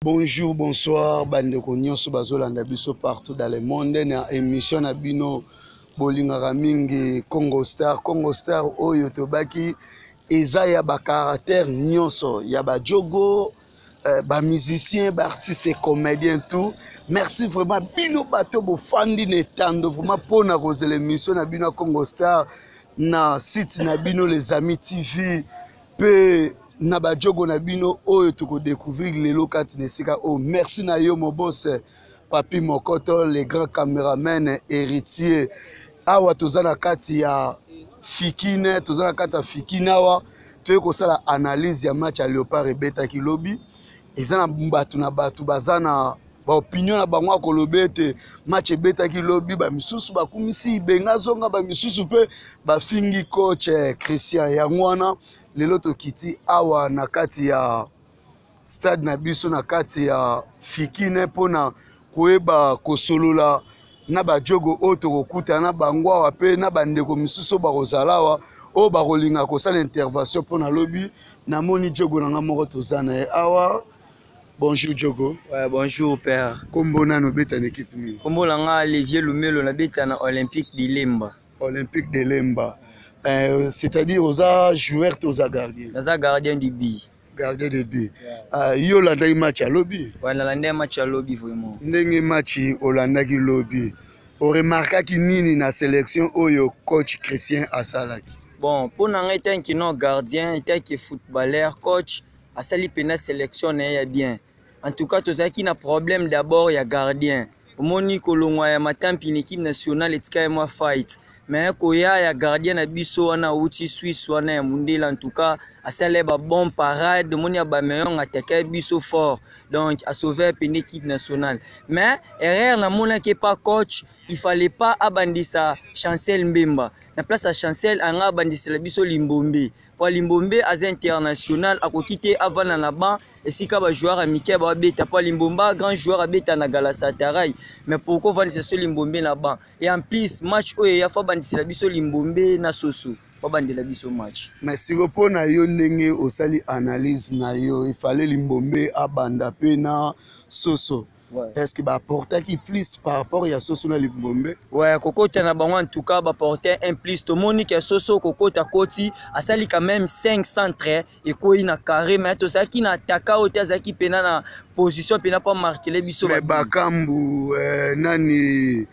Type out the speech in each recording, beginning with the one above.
Bonjour, bonsoir, bandeko nyonso bazolanda biso partout dans le monde na émission na bino bolingaka mingi Congo Star. Congo Star oyo tobaki eza ya ba caractère nyonso ya ba jogo ba musiciens, ba artistes et comédiens tout. Merci vraiment bino bato bofandi na etando vraiment pona kozela émission na bino ya Congo Star na site na bino les amis TV pe na bajogo na bino oyo tokodécouvrir lelo kati na esika oyo. Merci na yo mobose Papi Mokoto, le grand cameraman héritier. Awa toza na kati ya Fikine, toza na kati ya Fikine awa toye kosala analyse ya match ya Leopard ebetaki lobi. Eza na bato na bato baza na ba opinion na bango akoloba ete match ebetaki lobi, ba misusu bakumisi Benga zonga, ba misusu pe bafingi coach Christian. Yango wana lelo tokiti awa na kati ya stade na biso na kati ya Fikine mpona koyeba kosolola na bajogo oyo tokokutana na bango awa pe na bandeko misusu oyo bakozala awa oyo bakolinga kosala intervention mpona lobi. Namoni jogo na nga moko toza na ye awa. Bonjour Djogo. Ouais, bonjour père. Kombo nano beta na équipe nini? Kombo na nga Olivier Lumelo na beta na Olympique de Lemba. Olympique de Lemba. C'est-à-dire oza joueur to oza gardien? Naza gardien du but. Gardien de but. Yeah. Yo olandaki match ya lobi? Ouais, nalandaki match ya lobi vraiment. Ndenge match olandaki lobi, oremarkaki nini na sélection oyo coach Christian asalaki? Bon, pour na ngai tant que non gardien, tant que footballeur, coach asali pena sélection na ye ya bien. En tout cas, tozalaki na problème d'abord ya gardien. Omoni kolongwa ya Matampi na équipe nationale etika ye mwa fight. Mais koya ya gardien na biso wana awuti Suisse wana ya Mundela, en tout cas, asali ba bon parade, omoni ya ba meilleur attaquer biso fort. Donc a sauver pena équipe nationale. Mais erreur na monaki pas coach, il fallait pas abandisa Chancel Mbemba. Na place ya Chancel anga abandisela biso Limbombe. Po Limbombe aza international, akoki te avanda na banc esika ba joueur ya mike ba beta. Po Limbombe grand joueur abeta na Galatasaray, mais pourquoi vandisa so Limbombe na banc? Et en plus match oyo ya fa bandisela biso Limbombe na Soso, ba bandela biso match. Mais siko pona yo ndenge osali analyse na yo, il fallait Limbombe abanda pe na Soso. Ouais. Est-ce que ba apportaki plus par rapport ya Soso na Limbombe? Ouais, kokota na bango en tout cas ba porter un plus. Tomoni ke Soso kokota koti asali quand même 5 centres ekoyi na carré, mais tozalaki na attaquant oyo te azalaki pena na position pena pa marquer biso. Mais Bakambu nani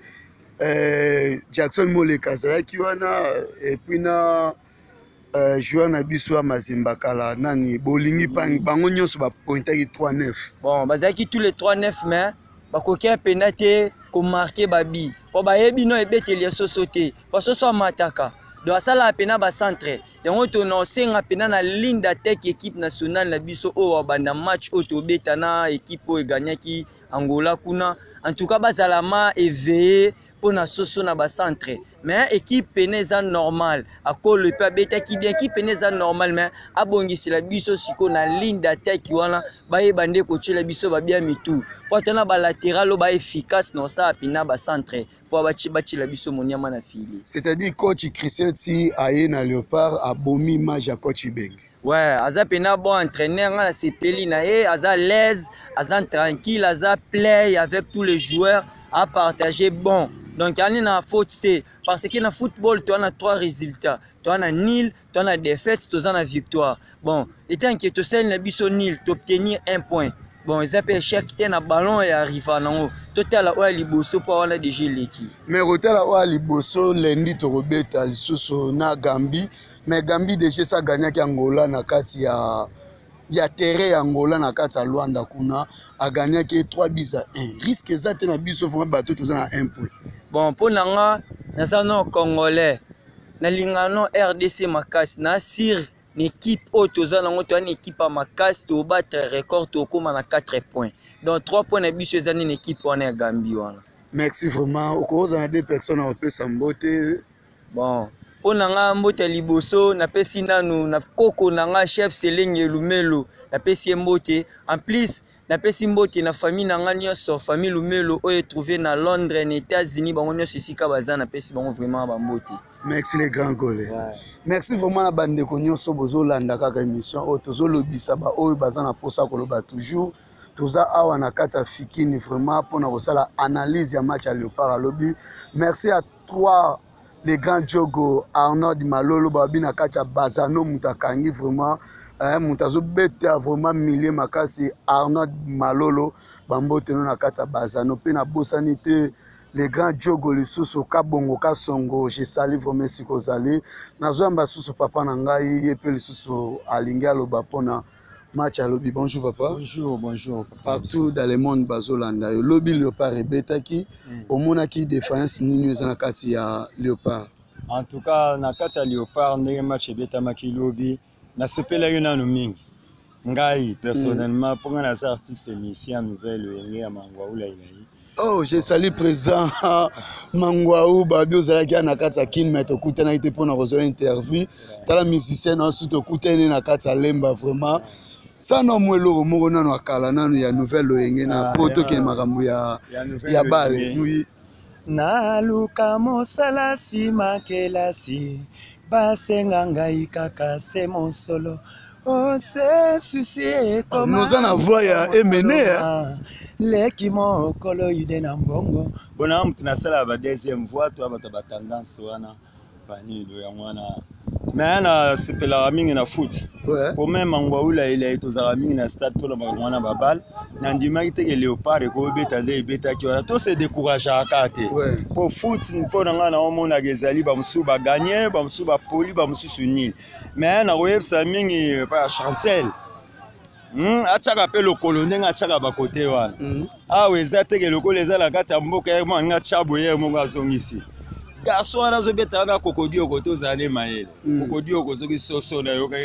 Jackson Moleka azalaki wana et puis na joueur na biso ya Mazemba kala nani bolingi pangi bango nyonso ba pointaki 3-9. Bon, bazalaki tous les 3-9 mais bakoki pena te ko marquer babi. Po bayebi no ebeteli ya Soso te. Po Soso amataka. Donc asala pena ba centre. Yango to na osenga pena na ligne d'attaque équipe nationale na biso oyo banda match oyo to beta na équipe oyo gagnaki Angola kuna. En tout cas bazala ma éveillé pona Soso na ba centre. Mais équipe pene eza normal. Akolo pe abetaki bien, équipe pene eza normal mais abongisela biso siko na ligne d'attaque wana bayeba nde kotiela biso ba bien mitu. Po tona ba latéral ba efficace non ça pina ba centre po ba batiela biso monyama na fili. C'est-à-dire coach Christian Ti aye na Léopard abomi match ya coach Ibenge. Ouais, aza pena bon entraîneur nga na sepeli na ye, aza l'aise, aza tranquille, aza play avec tous les joueurs à partager bon. Donc ani na faute te parce que na football toi na 3 résultats, toi na nil, toi na défaite, toi na victoire. Bon, étant que to sel na biso nil, t'obtenir un point. Bon, ils appellent échec te na ballon et arrive na ngo. Total oya liboso po wana déjà leki. Mais rotala oya liboso lundi to robeta lisusu na Gambie, mais Gambie déjà ça gagnaki Angola na kati ya terrain ya Angola na kati ya Luanda kuna a gagnaki 3 buts à 1. Risque eza te na biso vraiment bato toza na 1 point. Bon, po na nga naza non congolais. Na linga non RDC makasi na sir une équipe oyo toza nango, toza na équipe ya makasi, tobattre record, tokóma na 4 points. Donc 3 points na biso eza nini équipe wana ya Gambie wana. Merci vraiment. Okoza na deux personnes à opesa mbote. Bon, mpo na nga mbote ya liboso napesi nanu na koko na nga chef Selenge Lumelo, napesi ye mbote. En plus napesi mbote na famille na nga nyonso, famille Lumelo oyo etrouvé na Londres na États-Unis, bango nyonso esika baza napesi bango vraiment ba mbote. Merci les grands collègues. Ouais. Merci vraiment na bandeko nyonso bozolanda kaka émission oyo tozolobisa ba oyo baza na posa koloba toujours. Toza awa na kati ya Fikini vraiment mpona kosala analyse ya match ya Léopard alobi. Merci à toi le grand Diogo Arnold Malolo babi na kati ya Bazano moto akangi vraiment moto azobeta vraiment milieu makasi Arnold Malolo bambote no na kati ya Bazano mpe nabosani te le grand Diogo lisusu Kabongo Kasongo, je salue vraiment esika ozali. Nazoyamba susu papa na ngai ye mpe lisusu alingi aloba mpona match alobi. Bonjour papa. Bonjour, bonjour papa. Partout dans le monde bazolanda yo. Lobi Léopard ebetaki, omonaki défaillance nini eza na kati ya Léopard? En tout cas na kati ya Léopard, ndenge match ebetamaki lobi, nasepelaki nanu mingi ngai personnellement, mpo ngai naza artiste musicien nouvelle Wenge ya Mangwaula Ilayi. Oh, je salue président Mangwaou babi ozalaki na kati ya Kin mais tokutanaki te mpona kozwa interview. Tala musicien na osi tokutani na kati ya Lemba vraiment. Sana mwa eloko moko nano akala nano ya nouvelle Loyenge na po tokende makambo ya ya bale. Oui. Naluka mosala nsima kelasi, basenga ngai kaka se mosolo ose susi ekoma. Noza na voix ya Emene. Leki mokolo ide na mbongo bona mutu nasala ba deuxième voix to bato ba tendance wana banido yango wana, mais nasepelaka mingi na foot po même Mangwaula Elai tozalaka mingi na stade mpona makambo wana babale. Nandimaki teke Léopard ekobeta nde ebetaki wana, to se décourageaka kaka te po foot mpo na ngai naomonaka ezali bamosusu bagagner, bamosusu bapoli, bamosusu nini. Mais nakoyebisa mingi pa Chancel, atiaka mpe lokolo ndenge atiaka bakote wana. Awa eza teke lokolo eza na kati ya mboka ye moko alingi atya boye, ye moko azongisi garçon wana azobeta wana kokodioko. Tozala nde mayele. Kokodioko soki soso nayoka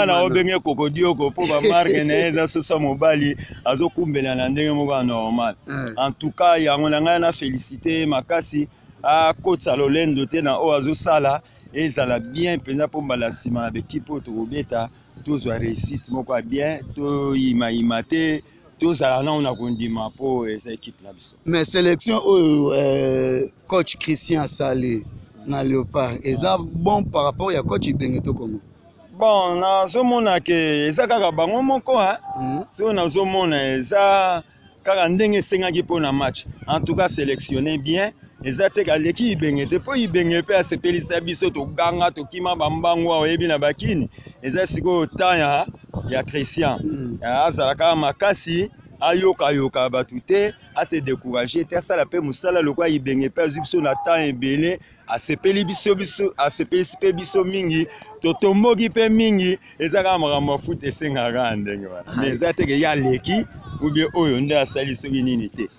na obenge kokodioko mpo bamarke na ye eza soso ya mobali azokumbela na ndenge moko ya normal. En tout cas yango na ngai na félicité makasi, akotisa lolendo te na oyo azosala, ezala bien mpenza mpo mbala nsima na baekipe oyo tokobeta tozwa réussite moko ya bien, toyimayima te, tozala nano na kondima mpo eza équipe na biso. Mais sélection oyo coach Christian asali na Léopard eza bon par rapport ya coach Ibenge to comment? Bon, nazomona ke eza kaka bango moko. Soki nazomona eza kaka ndenge esengaki mpo na match. En tout cas sélectionné bien, eza te aleki Ibenge te, mpo Ibenge mpe asepelisa biso, toganga, tokima bambangu awa oyebi na bakini. Eza sikoyo temps ya Christian. Azala kaka makasi, ayokayoka bato te, ase décourage te, asala mpe mosala lokola Ibenge mpe azwi biso na temps ebele, asepeli biso, biso asepelisi mpe biso mingi, totomboki mpe mingi. Eza kaka makambo ya foot, esengaka kaka ndenge wana, mais eza teke ye aleki ou bien oyo nde asali soki nini te.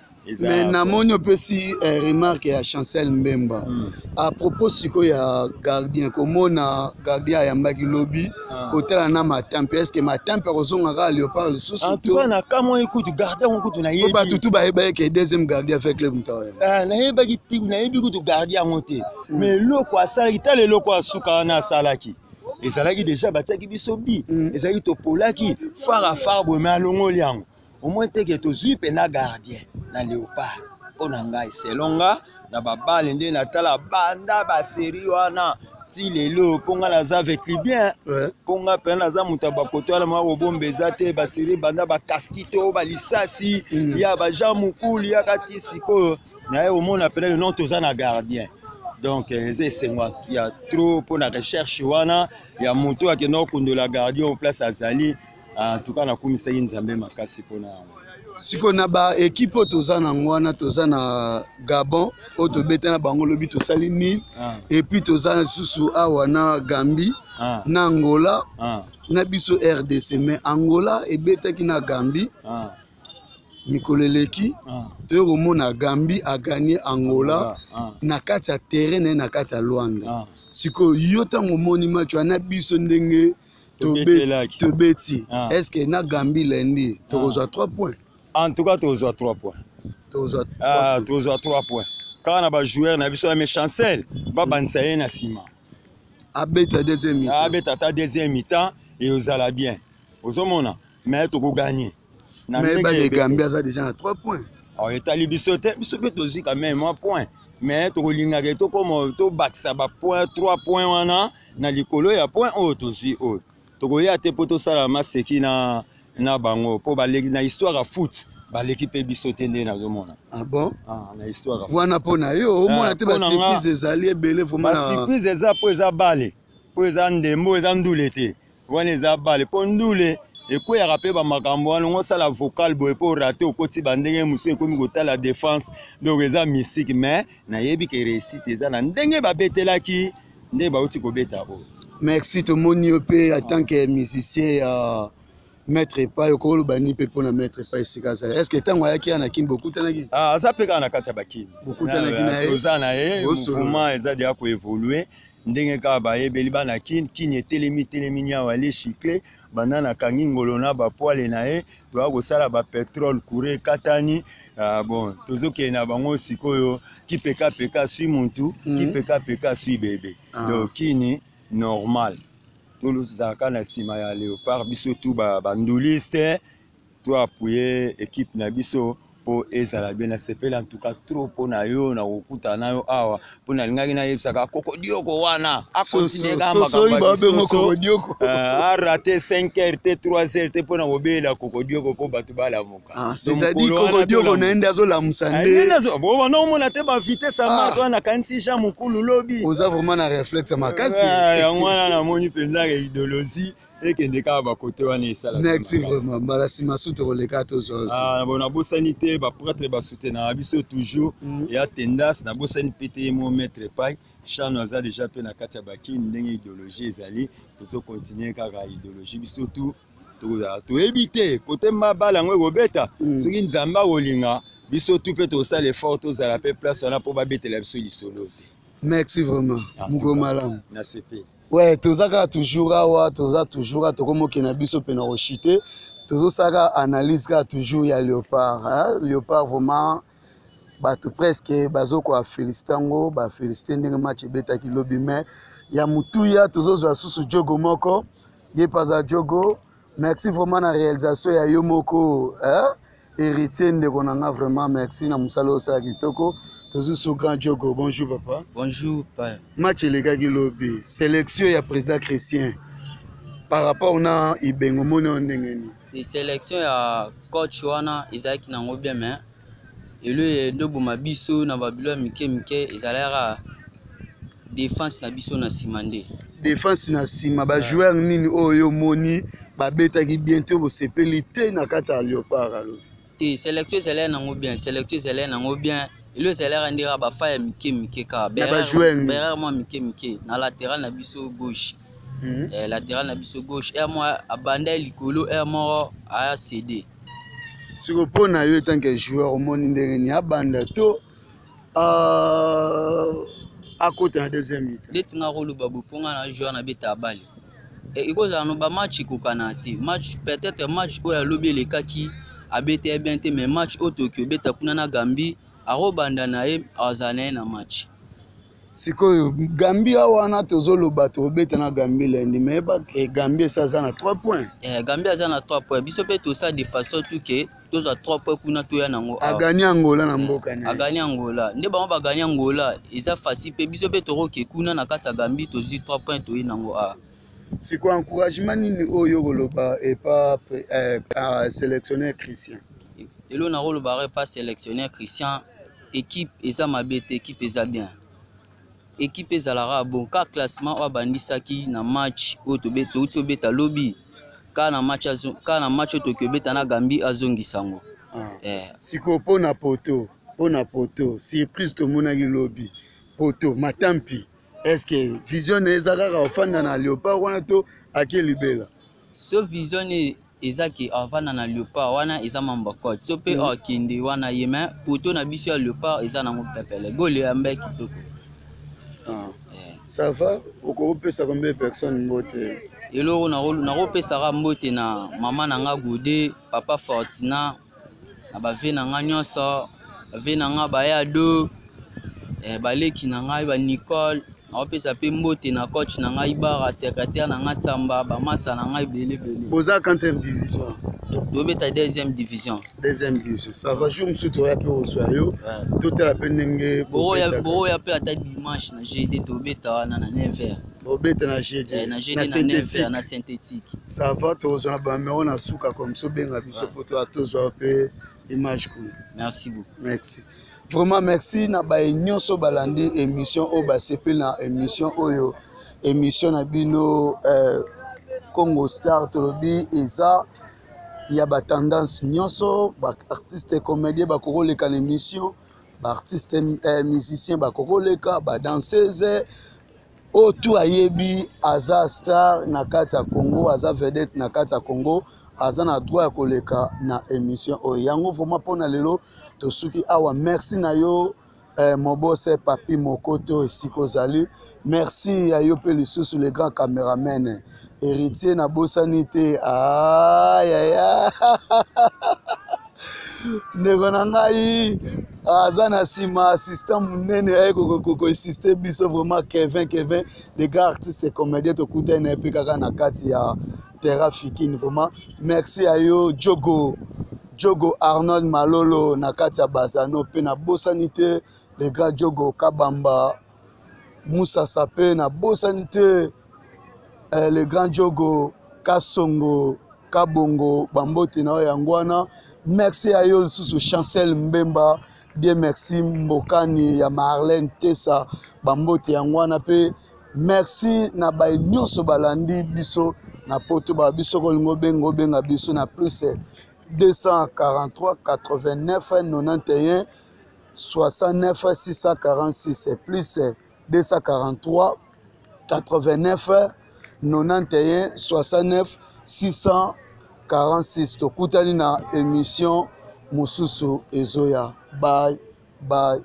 Mais namoni opesi remarque ya Chancel Mbemba à propos sikoyo ya gardien, komona gardien ayambaki lobi, kotala na Matampe, est ce que Matampe akozonga kaka Léopard lisusu? En tout cas nakamwa kutu gardien yango kutu nayebi. Bato tu bayeba eke deuxième gardien avec club moto aoyamba. Nayebaki te, nayebi kutu gardien yango te, mais eloko asalaki, tala eloko asuka wana asalaki, ezalaki déjà batiaki biso bi, ezalaki topolaki far à far boye, mais alongoli yango. Au moins teke tozwi mpena gardien na Léopard. Mpo na ngai, selon nga na babale nde natala banda basérie wana ti lelo, mpo nga naza véclubien, mpo nga mpena naza moto ya bakoto wana mwa kobomba eza te. Basérie banda bakaski to balisasi ya bajean mokulu yaka ti sikoyo, naye komona mpena non, toza na gardien. Donc eza esengo ya trop mpo na recherche wana ya moto akenda kokundola gardien place azali. En tout cas nakumisaki Nzambe makasi mpona yango. Sikoyo na baekipe oyo toza nango wana, toza na Gabon oyo tobeta na bango lobi, tosali nil, et puis toza lisusu awa na Gambie, na Angola, na biso RDC. Mais Angola ebetaki na Gambie mikolo eleki, toye komona Gambie agagner Angola na kati ya terrain na ye na kati ya Luanda. Sikoyo yo ntango omoni match wana, biso ndenge tobeti, est ce que na Gambie lundi tokozwa 3 points? En tout cas tozwa 3 points. Tozwa? Tozwa 3 points kaka na bajoueur na biso ya mais Chancel babandisa ye na nsima. Abeta deuxième mi-temps. Abeta ata deuxième mi-temps eozala bien, ozomona, mais tokogagner. Mais bake Gambie aza déjà na 3 points. Etali biso te, biso mpe tozwi quand même mwa point, mais tokolingaka tokoma tobakisa bapoint 3 point wana na likolo ya point oyo tozwi oyo. Tokoya te mpo tosala maseki na Na bango mpo baleki na histoire ya foot, baleki mpe biso te nde nazomona. Ah bon? Ah, na histoire ya wana mpo na yo omona te? Mpo na nga- Basurprise ezali ebele vraiment Basurprise eza mpo eza bale, mpo eza ndembo, eza ndule te. Wana eza bale, mpo ndule ekweyaka mpe bamakambo wana ngo osala vocal boye mpo rate okoti bandenge mosusu ekomi kotala défense, donc eza mystique. Mais nayebi ke réussite eza na ndenge babetelaki nde bauti kobeta oyo. Merci. Tomoni yo mpe en tant que musicien ya Maître Epai. Okoloba nini mpe mpona Maître Epai esika azali? Est ce que ntango ayaki ya na Kini, bokutanaki? Ah, aza mpe kaka na kati ya Bakini. Bokutanaki na ye? Toza na ye. Bosolola. Mouvement eza deya koévolue ndenge kaka bayebeli bana Kini. Kini etelemi telemi niawa ale chicle banda nakangi ngolo na bapoile na ye, toya kosala bapetrole, courant ekatani. Ah, bon, tozokende na bango sikoyo kipekapeka sui muntu kipekapeka sui bebe. Donc Kini normal, tozalaka na nsima ya Léopard. Biso tu banduliste to appuyer équipe na biso mpo ezala bien. Nasepeli en tout cas trop mpo na yo na kokutana na yo awa, mpo nalingaki nayebisaka Kokodioko wana akontinue kaka Soki makambo ya babengo lisoso. Kokodioko. Arate 5 heures te, 3 heures te, mpo na kobelela Kokodioko mpo bato balamuka. Ah, Donc, c'est-à-dire mokolo wana Kokodioko tolamuka. na ye nde azolamusa nde. Wana omona te bavitesse ya Ah. mato wana, nakanisi Jean Mokulu lobi. Oza vraiment na réflexe ya makasi. Ah, yango wana namoni mpenza ke idéologie ekende kaka bakote wana esala. Merci vraiment. Mbala nsima su tokoleka tozwa. Ah, bon, nabosani te baprêtre basoutenaka biso toujours ya tendance. Nabosani mpe te ye mo Maître Pai Chano aza déjà mpe na kati ya Bakini. Ndenge idéologie ezali, tozokontinue kaka idéologie. Biso tu tokozala, toyebi te kote mabala yango ekobeta. Soki Nzambe akolinga, biso tu mpe tosala effort, tozala mpe place wana mpo babetela biso lisolo te. Merci vraiment. En tout Mokolo cas, malamu. Na sepe. Ouais, toza kaka toujours awa, toza toujours awa, tokomokende na biso mpe na koshite. Tozosala analyse kaka toujours ya Léopard, hein? Léopard vraiment, bato presque bazokoka félicité yango, bafélicité ndenge match ebetaki lobi. Mais ya motuya, tozozwa susu jogo moko, ye mpe aza jogo. Merci vraiment na réalisation ya yo moko, hein? Héritier, ndeko na nga, vraiment merci na mosala oyo osala kitoko. Tozwi su grand jogo. Bonjour papa. Bonjour, père. Match elekaki lobi, sélection ya président Christian par rapport na Ibengo, omoni oyo ndenge nini? Te, sélection ya coach wana ezalaki nango bien, mais elo ndoboma biso na babilo ya mike mike ezalaka défense na biso na nsima nde. Défense na nsima. Bajoueur nini oyo omoni babetaki bien te, bosepeli te na kati ya Léopard alobi? Te, sélection ezalaki nango bien, sélection ezalaki nango bien. Elo ezalaka nde kaka bafa ya mike mike kaka. Na bajoueur nini? Berere mwa mike mike na latéral na biso gauche. Latéral na biso gauche, aire moko abanda ye likolo, aire moko aya cd. Sikoyo mpo na yo en tant que joueur, omoni ndenge nini abanda to akota na deuxième mi-temps? Ndeti nga koloba boye, mpo nga na joueur nabeta bale, ekozala no bamatch ekokana te. Match peut-être match oyo alobi elekaki abeta ye bien te, mais match oyo tokoki obeta kuna na Gambie, akobanda na ye, azala na ye na match. Sikoyo Gambie awa wana tozoloba tobeta na Gambie lundi, mais yebake Gambie esi aza na 3 points. Gambie aza na 3 points. Biso mpe tosala de façon tout ke tozwa 3 points kuna, toya nango awa. Agani Angola na mboka na ye. Agani Angola nde bango bagani Angola, eza facile mpe biso mpe tokoke kuna na kati ya Gambie, tozwi 3 points, toyi nango awa. Sikoyo encouragement nini oyo koloba epa sélectionneur Christian? Elo nakolobaka epa sélectionneur Christian, équipe eza mabe te, équipe eza bien, équipe ezalaka bon. Ka classement oyo abandisaki na match oyo touti obeta lobi, kaka na match kaka na match oyo toki obeta na Gambie, azongisa yango. Sikoyo mpona poto, surprise tomonaki lobi, poto Matampi, est ce que vision na ye eza kaka ofanda na Léopard wana to ake libela? So vision ne eza ke avanda na Léopard wana, eza mambo ya coach. So mpe akende wana ye, mais poto na biso ya Léopard eza nango pepele, gole ya mbe kitoko. Ça va, okopesa combien de personnes mbote? Eloko nakopesaka mbote na mama na nga Gode, papa Fortina, na bave na nga nyonso, bave na nga baya do, baleki na ngai banicole. Nakopesa mpe mbote na coach na ngai Bara, secrétaire na ngai Tsamba, bamasa na ngai ebele ebele. Boza quantième division? Tobeta deuxième division. Deuxième division, ça va. Jour mosusu toya mpe kozwa yo, totala mpe ndenge bobetaka. Bokoya mpe ata dimanche na gd, tobeta wana na 9 heures. Bobeta na jeudi. Na jeudi na 9 na synthétique. Ça va, tozwa na banumero na suka comme so benga biso po tozwa mpe image kuna. Merci beaucoup. Merci. Vraiment merci na baye nyonso balandi émission oyo, basepeli na émission oyo, émission na bino Congo Star. Tolobi eza ya batendance nyonso, baartiste comédien bakokoleka na émission, baartiste musicien bakokoleka, badanseuse oyo tu ayebi aza star na kati ya Congo, aza vedette na kati ya Congo, aza na droit ya koleka na émission oyo. Yango vraiment mpona lelo tosuki awa. Merci na yo Mobose Papi Mokoto esika ozali. Merci ya yo mpe lisusu le grand cameraman Héritier, nabosani te. Ayaya, ndeko na ngai aza na nsima, assistant monene aye koassiste biso vraiment, Kevin. Kevin le grand artiste comédien, tokutani na ye mpe kaka na kati ya Terra Fikine. Vraiment merci ya yo Jogo Jogo Arnold Malolo na kati ya Bazano. Mpe nabosani te le grand Jogo Kabamba Musasa, mpe nabosani te le grand Jogo Kasongo Kabongo. Bambote na yo yango wana. Merci ya yo lisusu Chancel Mbemba, bien merci Mbokani ya Marlène Tesa, bambote yango wana. Mpe merci na baye nyonso balandi biso na poto. Ba biso kolinga obenga, obenga biso na plus 243 89 91 69 646, plus 243 89 91 69 646. Tokutani na émission mosusu ezoya. Bye bye.